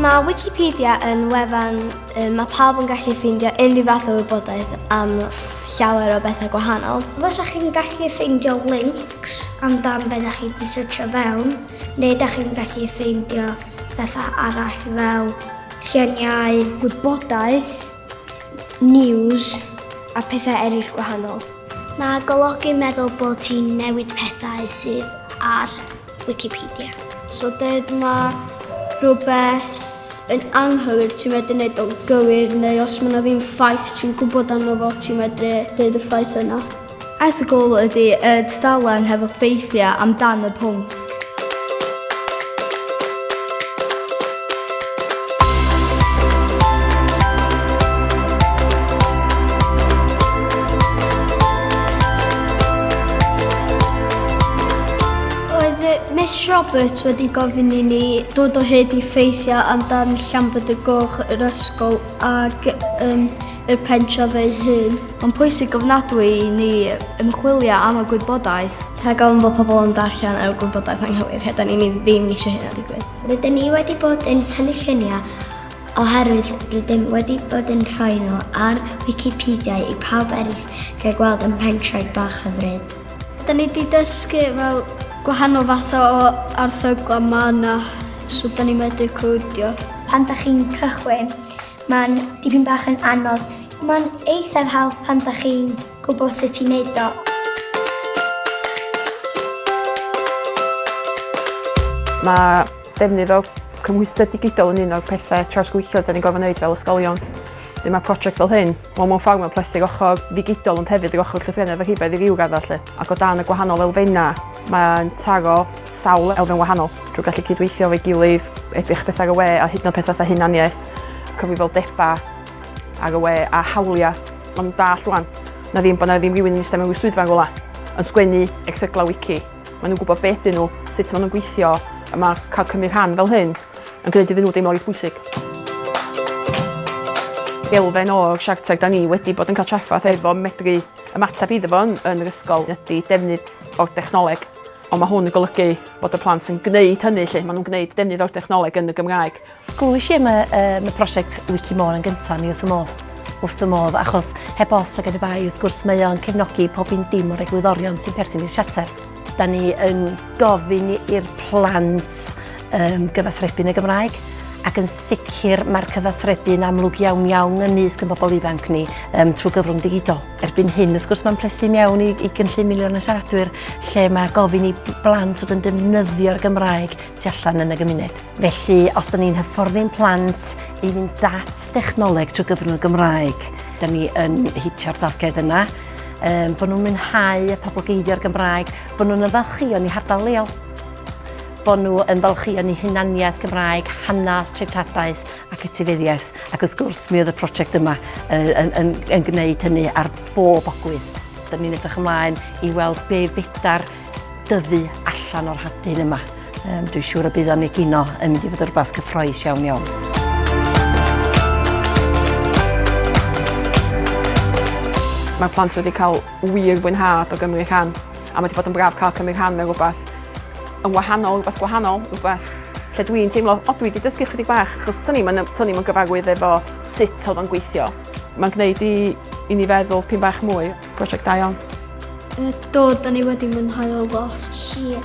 Mae Wikipedia yn wefan mae pawb yn gallu ffeindio unrhyw fath o wybodaeth am llawer o bethau gwahanol. Fysa chi'n gallu ffeindio links amdan be da chi wedi searchio fewn, neu da chi'n gallu ffeindio bethau arall fel lluniau, gwybodaeth, news a pethau eraill gwahanol. Mae golygu meddwl bod ti'n newid pethau sydd ar Wikipedia. So dweud mae rhywbeth yn anghywir ti'n medru wneud o'n gywir neu os mae yna ddim ffaith ti'n gwybod arno fo ti'n medru dweud y ffaith yna. Erthygl ydy y tudalen hefo ffeithiau amdan y pwnc. Oedd Miss Roberts wedi gofyn i ni dod o hyd i ffeithiau amdan Llambed y Goch, yr ysgol ac um, y pentref ei hun. Mae'n pwysig ofnadwy i ni ymchwilio am y gwybodaeth. Rhag ofn bod pobl yn darllen y gwybodaeth anghywir, lle da ni ddim eisiau hynna digwydd. Rydyn ni wedi bod yn tynnu lluniau oherwydd rydym wedi bod yn rhoi nhw ar Wikipedia i pawb eraill gael gweld yn pentref bach hyfryd. Da ni 'di dysgu fel gwahanol fathau o erthyglau ma' 'na, so da ni'n medru codio. Pan da chi'n cychwyn, mae'n dipyn bach yn anodd. Mae'n eithaf hawdd pan da chi'n gwybod sut i wneud o. Mae defnydd o cymhwysedd digidol yn un o'r pethau trawsgweithiol da ni'n gorfod wneud fel ysgolion. Wedyn mae prosiect fel hyn, wel mewn ffordd mae'n plethu'r ochr ddigidol ond hefyd yr ochr llythrennedd a rhifedd i ryw raddau 'lly. Ac o dan y gwahanol elfennau mae'n taro sawl elfen wahanol drwy gallu cydweithio efo'i gilydd, edrych pethau ar y we a hyd yn oed pethau fatha hunaniaeth, cyfrifoldebau ar y we a hawliau. Maen nhw'n dallt rwan na ddim bod 'na ddim rhywun yn eistedd mewn rhyw swyddfa rywle yn sgwennu erthyglau wici. Maen nhw'n gwybod be ydyn nhw, sut maen nhw'n gweithio a mae cael cymryd rhan fel hyn yn gwneud iddyn nhw deimlo reit bwysig. Elfen o'r siarter da ni wedi bod yn cael trafferth efo medru ymateb iddo fo yn, yn yr ysgol ydy defnydd o'r dechnoleg. Ond mae hwn yn golygu bod y plant yn gwneud hynny 'lly, maen nhw'n gwneud defnydd o'r dechnoleg yn y Gymraeg. Glywais i am y, um, y prosiect Wikimôn yn gyntaf, ni wrth y modd. Wrth y modd, achos heb os ac yn y bai, wrth gwrs mae o'n cefnogi pob un dim o'r egwyddorion sy'n perthyn i'r siarter. Da ni yn gofyn i'r plant um, gyfathrebu yn y Gymraeg ac yn sicr mae'r cyfathrebu yn amlwg iawn iawn ymysg yn bobl ifanc ni um, trwy gyfrwng digidol. Erbyn hyn, wrth gwrs, mae'n plethu mewn i, i gynllun Miliwn y Siaradwyr lle mae gofyn i blant fod yn defnyddio'r Gymraeg tu allan yn y gymuned. Felly, os da ni'n hyfforddi'n plant i fynd at dechnoleg trwy gyfrwng y Gymraeg, da ni yn hitio'r darged yna um, bod nhw'n mwynhau y poblogeiddio'r Gymraeg, bod nhw'n ymfalchïo yn eu hardal leol, bod nhw yn falchïo yn eu hunaniaeth Gymraeg, hanes, treftadaeth ac etifeddiaeth. Ac wrth gwrs, mi oedd y prosiect yma yn, yn, yn, yn gwneud hynny ar bob ogwydd. Dyna ni'n edrych ymlaen i weld be fedar dyfu allan o'r hadyn yma. Um, dwi'n siŵr y bydd o'n egino yn mynd i fod yn rhywbeth cyffroes iawn iawn. Mae'r plant wedi cael wir fwynhad o gymryd rhan a mae wedi bod yn braf cael cymryd rhan mewn rhywbeth yn wahanol, rhywbeth gwahanol, rhywbeth lle dwi'n teimlo, o dwi wedi dysgu chydig bach, achos to'n i'm yn, to'n i'm yn gyfarwydd efo sut oedd o'n gweithio. Mae'n gwneud i, i ni feddwl pyn bach mwy. Prosiect da iawn. Do, da ni wedi mwynhau o lot. Ie.